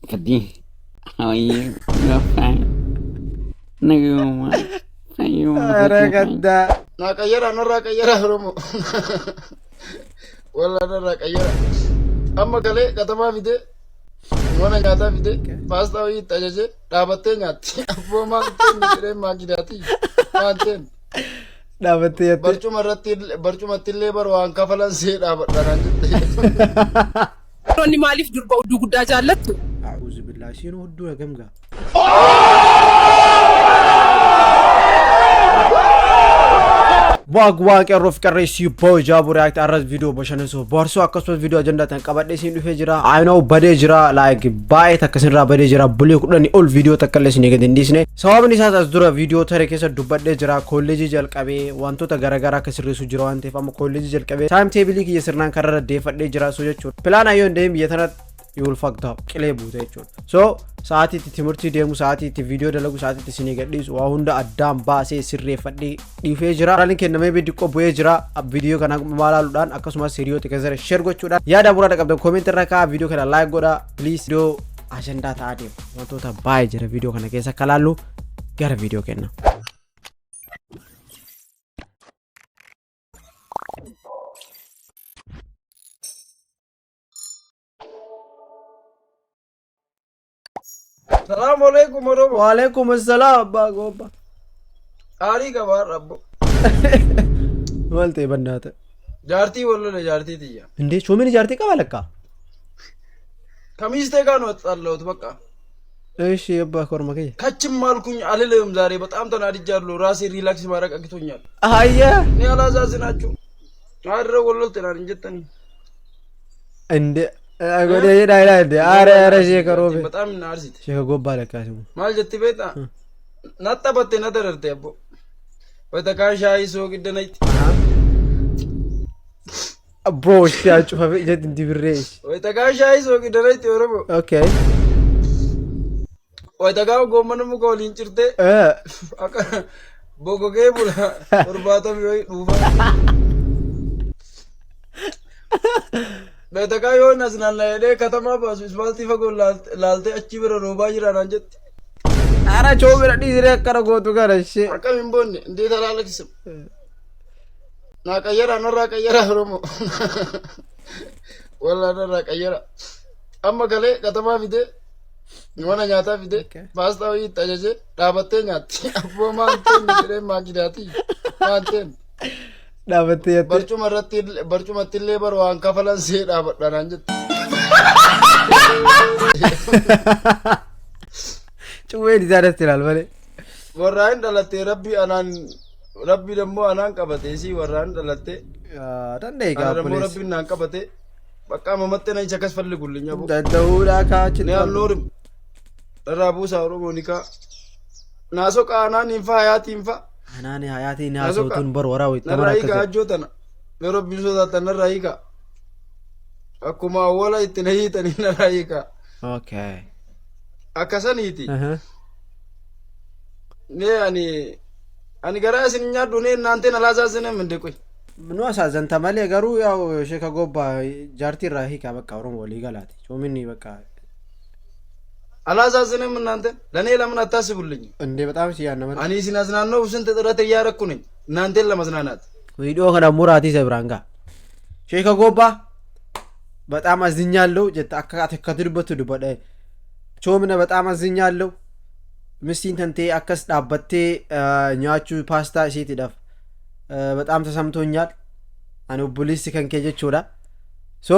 Fati, how are you? You're fine. Naguma. Fayyuma. Ara gaddaa. Naa qayyara narraa qayyara Oromoo. Walaa narraa qayyara. Amma galee katamaa fidee mana nyaataa fidee paastaa wayii itti ajajee dhaabattee nyaatti. Abboo maal ta'e jedhee maakidaati. Maal ta'e Dhaabattee jettee. barcuma irratti barcumatti illee bar waan kafalan see dhaabadha naan jette. Dhiironni maaliif durba hudduu guddaa jaallattu? A'uuzu billaa isiin hudduu hagam gaa. Waaq qeerroof qarreessii boo jaabu react arras viidiyoo bashannansuuf boharsuu akkasumas viidiyoo ajandaa ta'an qabadhee isin dhufee jira. I know badee jira like baay'ee takka isinirraa badee jira bulee 10 ol viidiyoo takka illee isin gadi hin dhiisne. Sababni isaas as dura viidiyoo tare keessa dubbadhee jira kolleejii jalqabee wantoota garaagaraa akka sirreessu jira waan ta'eef amma kolleejii jalqabee time table kiyya sirnaan karra deeffadhee jira so jechuudha. Pilaan ayyoo hin deemin biyya tanatti you will fucked up qilee buute jechuudha. So sa'aatii itti timirtii deemu, sa'aatii itti viidiyoo dalagu, sa'aatii itti isinii gadhiisu waa hunda addaan baasee sirreeffadhee dhiifee jira. Raalliin kennamee xiqqoo bu'ee jira. Viidiyoo kana maalaaluudhaan akkasumas hiriyoota keessan share gochuudhaan yaada muraasa qabdan comment irra kaa'aa, viidiyoo kana like godhaa please. Viidiyoo ajandaa ta'aa deemu wantoota baay'ee jira viidiyoo kana keessa akka laallu gara viidiyoo kenna. Salaamu alaikum Oromoo. Waalaikum assalaam abbaa goobba. Aarii qabaa rabbo. Maal ta'e bannaata? Jaartii wal lole jaartii tiyya. Indee choomiin jaartii qaba lakkaa? ከሚስቴ ጋር ነው የተጣላሁት። በቃ እሺ abbaa korma kiyya. ከችም አልኩኝ አልልህም። ዛሬ በጣም ተናድጃለሁ። ራሴ relax ማድረግ አቅቶኛል። Ayyaa. እኔ አላዛዝናችሁ አድረ ወሎት ናን እንጀተኒ Indee godhee jedhaa jedhaa indee aare aare sheeka roobe. በጣም ናርሲት Sheeka gobbaa lakkaa simu. maal jetti beektaa naxxabatte na dararte abbo wayita shaayii soogidda nayti Bro, ishee cufame ijatti hin dibirree. wayita shaayii soogidda nayti Oromoo Okay. wayita goommana muka waliin cirtee akka bogogee bula 70 wayii dhuufa. Wayita yoo nas naanna'ee katamaa baasu ispaaltii fagoo laaltee achi bira roobaa jira naan jetti. Ara choomina dhiisiree akkana gootu kana ishee. Akkam hin boonne እንዴት አላለቅስም? Naa qayyara narraa qayyara Oromoo. Walaa narraa qayyara. Amma galee katamaa fidee mana nyaataa fidee paastaa wayii itti ajajee dhaabattee nyaatti. Abboo maal ta'e jedhee maakidaati. Maal ta'e Dhaabattee jettee. barcuma irratti barcumatti illee bar waan kafalan see dhaabadha naan jette. Cuwween isaa dasti ilaal malee. Warraan dhalattee rabbi anaan rabbi dammoo anaan qabate isii warraan dhalattee Danda'e ana gaa dammoo obboleessi. rabbiin naan qabate bakka amamatti na isa akkas falligullinya bu. Danda'uudhaa kaachitti. Ne አልኖርም irraa buusaa Oromoo nikaa naasoqa anaan hin fa hayaatiin fa Anaani hayaatiin Naasoqa. haasawtuun bar waraa wayita narraa mana hiika akkas. ajjoo tana yoo rabbiin sodaatan narraa hiika akkuma awwala itti na hiitanii narraa hiika Okay. akkasaniiti mee ani garaa isin nyaadhu ne እናንተን አላሳዝንም እንዴ ቆይ Nu asaazanta malee garuu yaa'u sheeka gobbaa jaartii irraa hiikaa bakka Oromoo walii galaati. Choominni bakka አላሳዝንም እናንተን ለእኔ ለምን አታስቡልኝ? እንዴ በጣም ሲያነ እኔ ሲናዝናነው ስንት ጥረት እያረኩ ነኝ እናንተን ለመዝናናት። Viidiyoo kana muraatii isa biraan ga'a. Sheeka gobbaa በጣም አዝኛለሁ jette akka ati akkati dubbattu dubbadha. Choomina በጣም አዝኛለሁ. Mistiin tantee akkas dhaabbattee nyaachuu paastaa isheetiidhaaf በጣም ተሰምቶኛል. Ani obboleessi kan kee jechuudha. So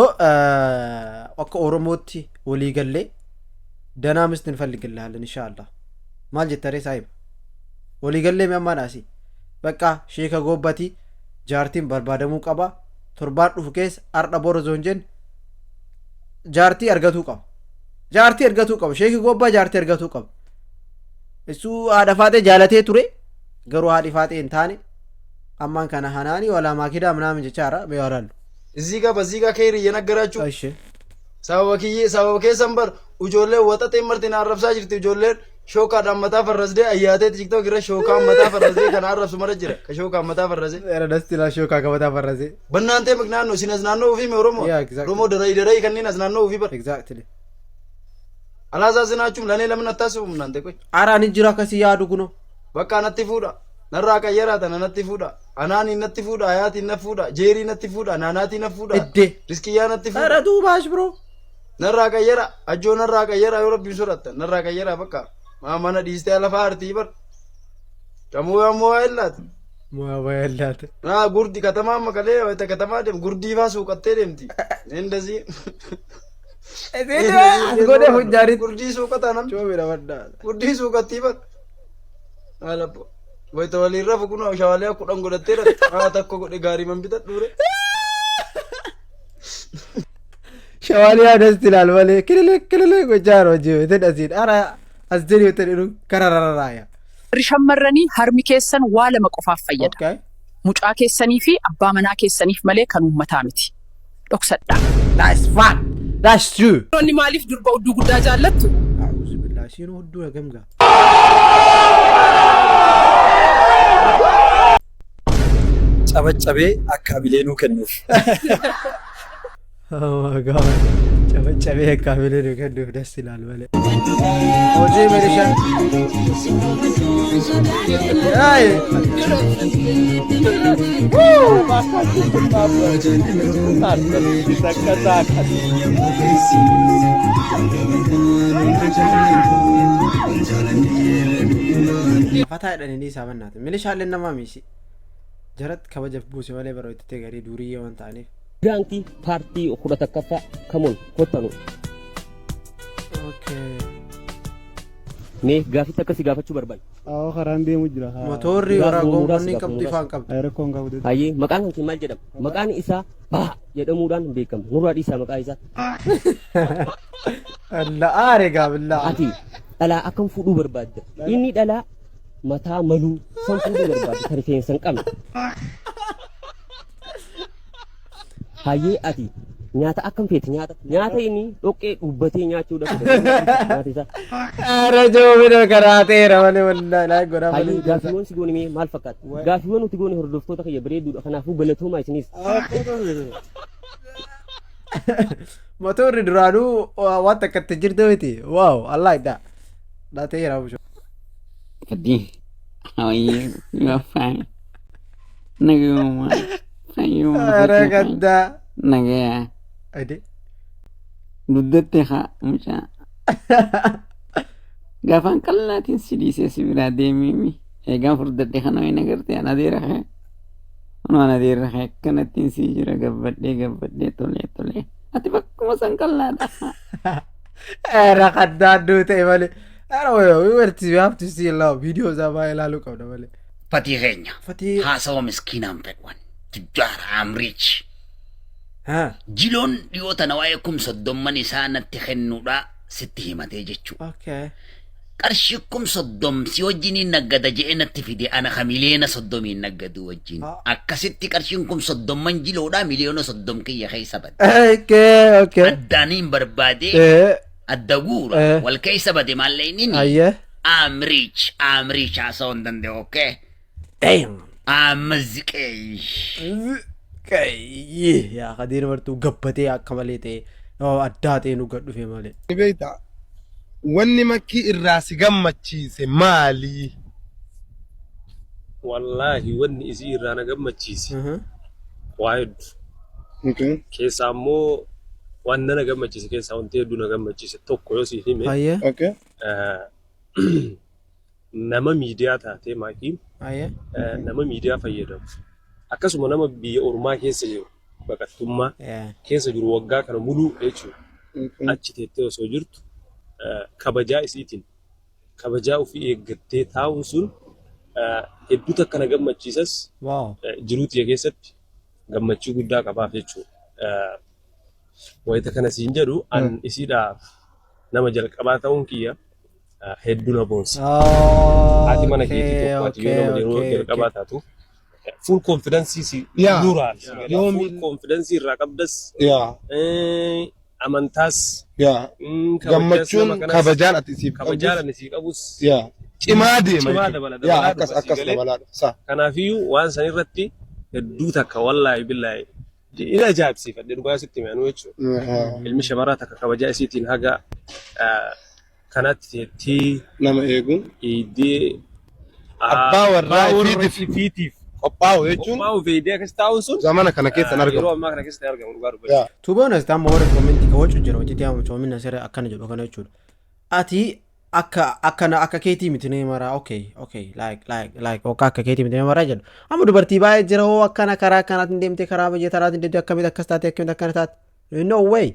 akka Oromootti walii gallee danaa ሚስት እንፈልግልሃለን ኢንሻአላህ. Maal jetta ree saahiba? Walii gallee mi ammaan asii? Bakka sheeka gobbati jaartiin barbaadamuu qaba. Torbaan dhufu keessa har'a bor osoo hin jenne jaartii argatuu qaba. Jaartii argatuu qaba. Sheeki gobbaa jaartii argatuu qaba. Isuu haadha faatee jaalatee ture garuu haadhi faatee hin taane ammaan kana hanaanii walaa maakidaa ምናምን jechaara mee waraallu. እዚህ ጋር በዚህ ጋር ከይር እየነገራችሁ እሺ sababa kiyyee sababa keessan bar ijoolleen waxaxeen marti na arrabsaa jirti ijoolleen shookaadhaan mataa farrasdee ayyaatee TikTok irra shookaan mataa farrasdee kana arrabsu mara jira ka shookaan mataa farrasee. Era ደስ ይላል shookaa ka mataa farrasee. በእናንተ ምክንያት ነው ሲነዝናነው ፊ ኦሮሞ Yeah, exactly. ኦሮሞ ደረይ ደረይ ከኒን አዝናነው ፊ በር Exactly. አላሳዝናችሁም? ለእኔ ለምን አታስቡም እናንተ? ቆይ Ara ani jira akkasii yaadu kuno. በቃ natti fuudha. Narraa qayyaraa tana natti fuudha. Anaanii natti fuudha. Hayaatiin na fuudha. Jeerii natti fuudha. Naanaatii na fuudha. Iddee. Riskiyyaa natti fuudha. Ara duubaash bro. Narraa qayyara. Ajjoo narraa qayyara yoo rabbiin sodaattan. Narraa qayyara bakka. Maa mana dhiistee lafa artii bar. Kamuu ammoo waa illaati. Moo yallaate. Naa gurdi katamaa makalee wayita katamaa deem gurdii faa suuqattee deemti. Indazii. As godhe funjaanitti. Gurdii suuqataa namni. Coomina baddaa. Gurdii suuqattii bar. Haala wayita waliin rafu kun shawaalee 10 godhattee dha. Haa tokko godhe gaarii man bitadhuure. Shawaalii ደስ ይላል malee kilile kilile gochaa yeroo jiru asiin ara as jedhi yoo karararaaya. Warri shamarranii harmi keessan waa lama qofaaf fayyada. Okay. Mucaa keessanii fi abbaa manaa keessaniif malee kan uummataa miti. Dhoksadhaa. That's fact. That's true. Dhiironni maaliif durba hudduu guddaa jaallattu? A'uuzu billahi isiin hudduu hagam gaa. Cabaccabee akka abileenuu kennuuf. Oh my God. Cabaccabee akka abileenuu kennuuf ደስ ይላል malee. Hojii milishaa. Ay. Fataa jedhanii isaa bannaate. Milishaallee nama miisi. Jaratti kabaja buuse malee baroo itti garii duuriyyee waan ta'aniif. Daantii paartii 11ffaa kamuun kottanu. Okay. Mee gaafitti akkasii gaafachuu barbaada. Awwa, karaan deemu jira. Motorri Gaafuma wara muraasa goomonni gaafuma qabdu muraasa. ifaan qabdu. Rakkoon qabu. Hayyee, maqaan kan kee maal jedhama? Maqaan isaa Baa jedhamuudhaan beekama. Nurraa dhiisaa maqaa isaa. Allah aare gaabillaa. Ati dhalaa akkam fuudhuu barbaadda? Inni dhalaa mataa maluu san fuudhuu barbaadda kan rifeensa hin qabne. Hayyee, ati nyaata akkam feeti nyaata? Nyaata inni dhoqqee dhubbatee nyaachuudha fedha. Nyaata isaa. Aare joomina karaa ta'eera malee wallaahi laa godhaa Hayyee, malee. Gaaffiiwwan si goone mee maal fakkaata? Gaaffiiwwan nuti goone hordoftoota kiyya bareeduudha. Kanaafuu galatoomaa isinis. Motorri duraanuu waan takka itti jirtu miti. Wow, I like that. Dhaateera busho. Fati, how are you? You are fine. Naguma. Fayyuma. Aare gaddaa. Nagaya. Ade. Guddatte haa mucaa. Gaafaan qal'aatiin si dhiisee si biraa deemimi. Eegaan furdadhe kana wayna garte an adeera kee. Kun an adeera kee akkanattiin sii jira gabbadhee gabbadhee tolee tolee. Ati bakkuma san qal'aadha. Aare gaddaa adduu ta'e malee. Aare we were to we have to see a lot video isaa baay'ee ilaaluu qabna malee. Fatii keenya. Fatii. Haasawa miskiinaan fedhan. Tujjaara Amriich. Haa. Jiloon dhiyoo tana waa'ee 30,000 isaa natti kennuudha sitti himatee jechuudha. Okay. Qarshii 30,000 si wajjiniin naggada je'ee natti fide, ana ka 30 miliyoona naggadu wajjin. Akkasitti qarshiin 30,000 jiloodhaa 30 miliyoona kiyya keessa bade. Okay. Addaaniin barbaadee adda guura wal keessa bade maallee Ayyee. I'm rich, I'm rich haasa'uu hin danda'u, okay? Damn. I'm ziqee. Qayyee yaa kadiir martuu gabbatee akka malee ta'e addaa ta'e nu gad dhufe malee. Ni beektaa? Wanni makkii irraa si gammachiise maali? Wallaahi, wanni isii irraa na gammachiise waa hedduu. Keessaa immoo waan na gammachiise keessaa wanti hedduu na gammachiise tokko yoo siif hime, Ayyee. Nama miidiyaa taatee maakiin Ayyee. nama miidiyaa fayyadamu akkasuma nama biyya ormaa keessa jiru baqattummaa keessa jiru waggaa kana muluu jechuudha. Achi teettee osoo jirtu kabajaa isiitiin kabajaa ofii eeggattee taa'uun sun hedduu takka na gammachiisas, jiruu tiyya keessatti gammachuu guddaa qabaaf jechuudha. Wayita kana siin jedhu an isiidhaaf nama jalqabaa ta'uun kiyya hedduu na boonsa. Haati mana keetii tokko ati yoo nama yeroo jalqabaa taatu full confidence si duraan full confidence irraa qabdas, amantaas, kabajaas Gammachuun nama kanas, kabajaan ati isiif kabajaan qabdus ani sii qabus cimaa deema cimaa jechuudha. dabala Yaa dabalaa akkas dhufa sii akkas galee. dabalaa dhufa. Sa. Kanaafiyyuu waan san irratti hedduu takka wallaahi billaahi ina ajaa'ibsiifadhe dhugaa sitti hime anuu jechuudha. Ilmi shamaraa takka kabajaa isiitiin haga Akkanatti teettee Nama eeguun. eegdee Abbaa warraa ifiitiif ifiitiif qophaa'u jechuun qophaa'u feedee akkas taa'uun sun zamana kana keessa hin yeroo argamu. ammaa kana keessatti argamu dhugaa dubbachuu. Yaa. To be honest, amma warri commentii ka wacu jira hojii amma coomina siree akkana jedhu kana jechuudha. Ati akka akkana akka keetii miti nee maraa, okay, like akka akka keetii miti nee maraa jedhu. Amma dubartii baay'ee jira hoo akkana karaa akkanaatiin deemtee, karaa biyya taraatiin deemtee, akkamitti akkas taate, akkamitti akkana taate. No way.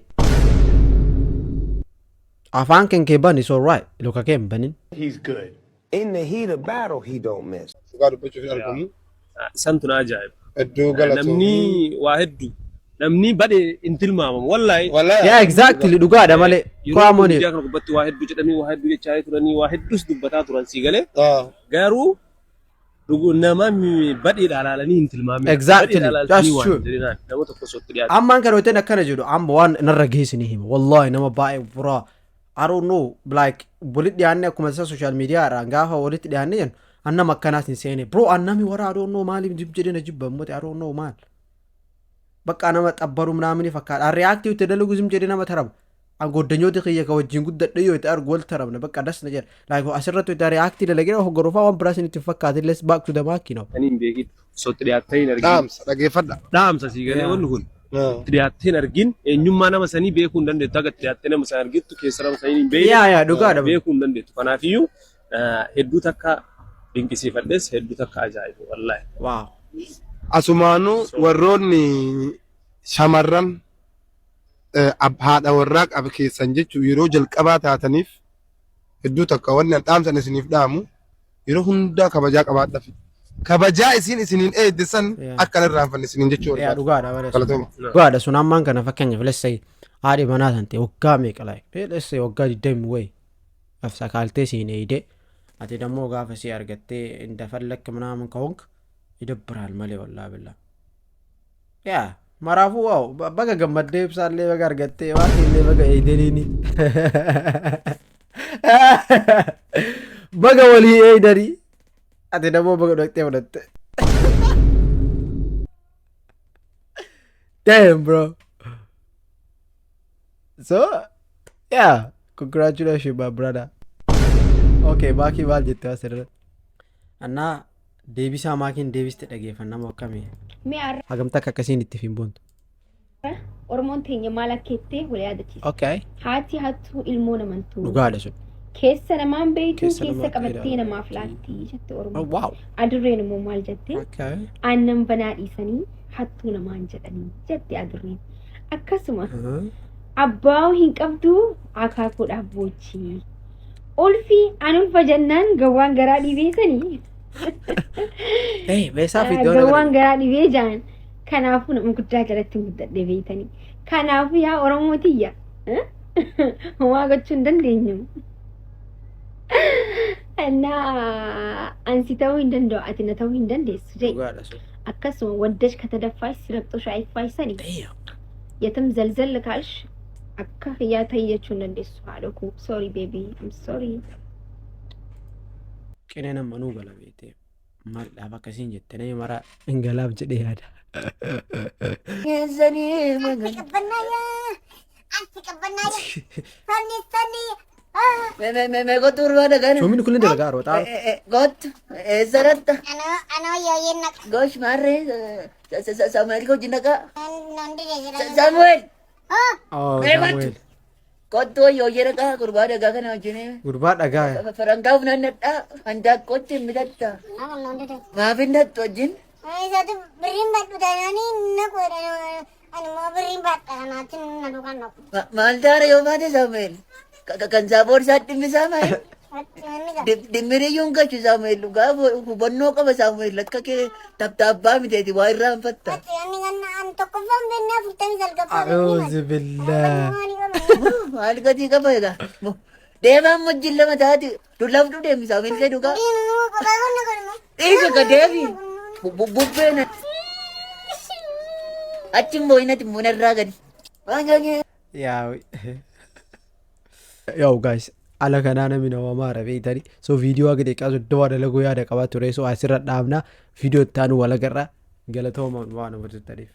Afaan kan kee bani is alright. Luka kee hin banin. He's good. In the heat of battle, he don't miss. Dhugaa dubbachuuf hin argamu. Santu na ajaa'iba. Iddoo galatoomii. Namni waa hedduu namni badhe hin tilmaamamu wallaahi. Wallaahi. Yeah, exactly, dhugaadha malee. Yeroo Ko'amooni. miidiyaa kana gubbatti waa hedduu jedhanii, waa hedduu jechaa turanii, waa hedduus dubbataa turan sii galee, garuu nama badheedha ilaalanii hin tilmaamin. Exactly. Badheedha That's ilaalanii waan true. jedhinaan nama tokko sotti dhiyaate. Ammaan kana hoteen akkana jedhu, amma waan narra geessi ni hima. Wallahi nama baay'ee buraa. I don't know, like walitti dhiyaanne akkuma isa social media irraan gaafa walitti dhiyaanne jennu, an nama akkanaas hin seene. Bro, an nami warra I don't know maaliif jib jedhee na jibba immoo, I don't know maal. Bakka nama xabbaru ምናምን fakkaata. An reactii itti dalagu zim jedhee nama taraba. An goddanyoota kiyya ka wajjin guddadhe yoo itti argu wal tarabna bakka das na jedha. Like asirratti itti reactii dalagee hogorofaa waan biraa isinitti fakkaate. Let's back to the mic now. Kan hin beekin sotti dhiyaattee hin argin. Dhaamsa dhageeffadha. Dhaamsa sii galee wanni kun. Itti dhiyaattee hin argin, eenyummaa nama sanii beekuu hin dandeettu, akka itti dhiyaattee nama sana argittu keessa nama sanii hin beekne Yaa, dhugaadha. beekuu hin dandeettu. Kanaafiyyuu hedduu takka dinqisiifadhes, hedduu takka ajaa'ibu wallaahi. Wow. Asumaanuu warroonni shamarran haadha warraa qabe keessan jechuun yeroo jalqabaa taataniif hedduu takka wanni an dhaamsan isiniif dhaamu, yeroo hundaa kabajaa qabaadhaaf. Kabajaa isiin isiniin eegde san akka hin irraanfanne isiniin jechuu Yaa barbaada. Dhugaadha malee. Galatooma. Dhugaadha sun. Ammaan kana fakkeenyaaf, let's say haadhi manaa tan ta'e waggaa meeqa, like let's say waggaa 20 wayi af sakaaltee siin eeyde, ati dammoo gaafa si argattee እንደፈለክ ምናምን ከሆንክ ይደብራል malee, wallaahi billaa. Yaa maraafuu wow, baga gammaddee, ibsaallee baga argattee, waaqillee baga eeydeniini, baga walii eeydanii, ati dammoo baga dhaqxee fudhatte. Damn, bro. So, yeah, congratulations, my brother. Okay, maakii maal jette asirratti? Annaa deebisaa maakiin deebiste dhageeffannama akkamii? Mee har'a Hagamta akka akkasiin itti hin boontu. Oromoon teenya maal akka jettee wal yaadachiisa. Haati hattuu ilmoo namantuu. Dhugaadha sun. Keessa namaan beeytuu Keessa keessa namaa qabattee namaaf laatti jette Oromoon. Oh, wow. Adurreen immoo maal jette? Aannan banaa dhiisanii hattuu namaan jedhanii jette adurreen. Akkasuma abbaa hin qabdu akaakuudhaaf boochi. Ulfi an ulfa jennaan gawwaan garaa dhibeessanii. Hey, meeshaa fi iddoo Gawwaan garaa dhibee jaan. Kanaafuu nama guddaa jalatti hin guddadhe beeytanii. Kanaafuu yaa Oromoo tiyya. Homaa gochuu hin dandeenyu. Innaa ansi ta'uu hin danda'u, ati na ta'uu hin dandeessu jee. Dhugaadha sun. Akkasuma ወደሽ ከተደፋሽ ሲረግጦሽ አይፋሽ sani. የትም ዘልዘል ካልሽ akka yaa ta'ii jechuu hin dandeessu haadha koo. Sorry baby, I'm sorry. Qinee nama nuu gala beektee maaldhaaf akkasiin jette, nama mara hin galaaf jedhee yaada. Keessanii Ati qabbannaaya. Ati qabbannaaya. Sabni sabni. Me kottu barbaada kana. Soomini kunneen dalagaa yeroo xaaru. Kottu eessaratti? Anoo anoo yooyeen naqa. Gosh maarree Samuel hojii naqa. Nondi jira. Samuel. Oh, Mee kottu. Samuel. Kottu yooyee dhagaa gurbaa dhagaa kana wajjin. Gurbaa dhagaa. Farankaa funaannadhaa handaaqqootti hin bitatta. Maaf hin dattu wajjin? Isatu birriin badhu taananii naqu. Ani immoo birriin badha kanaatiin na duukaan naqu. Maal taara yoo baate Samuel? Kan saaboor isaa dhimmisaa maal? Dhimmiriyyuu hin galchu Samuel, dhugaa hubannoo qaba Samuel, akka kee tabtaabbaa miteeti waa irraanfatta. Ani kan an tokkoffaan beeknee 49ffaa. أعوذ بالله. Maal gatii qaba egaa? Deemaan wajjin lama taati dullafdhu deemi Samuel kee dhugaa. Dhiisa ka deemi. Bubbeen achi immoo inati munarraa gadi. Waan gagee. Yaa Yo guys, ala kanaa namni nama maara beektanii, so viidiyoo haga xiqqaa 30 dalaguu yaada qabaa ture, so asirra dhaabna, viidiyoo itti aanu wal agarra, galatooma waan hubbattaniif.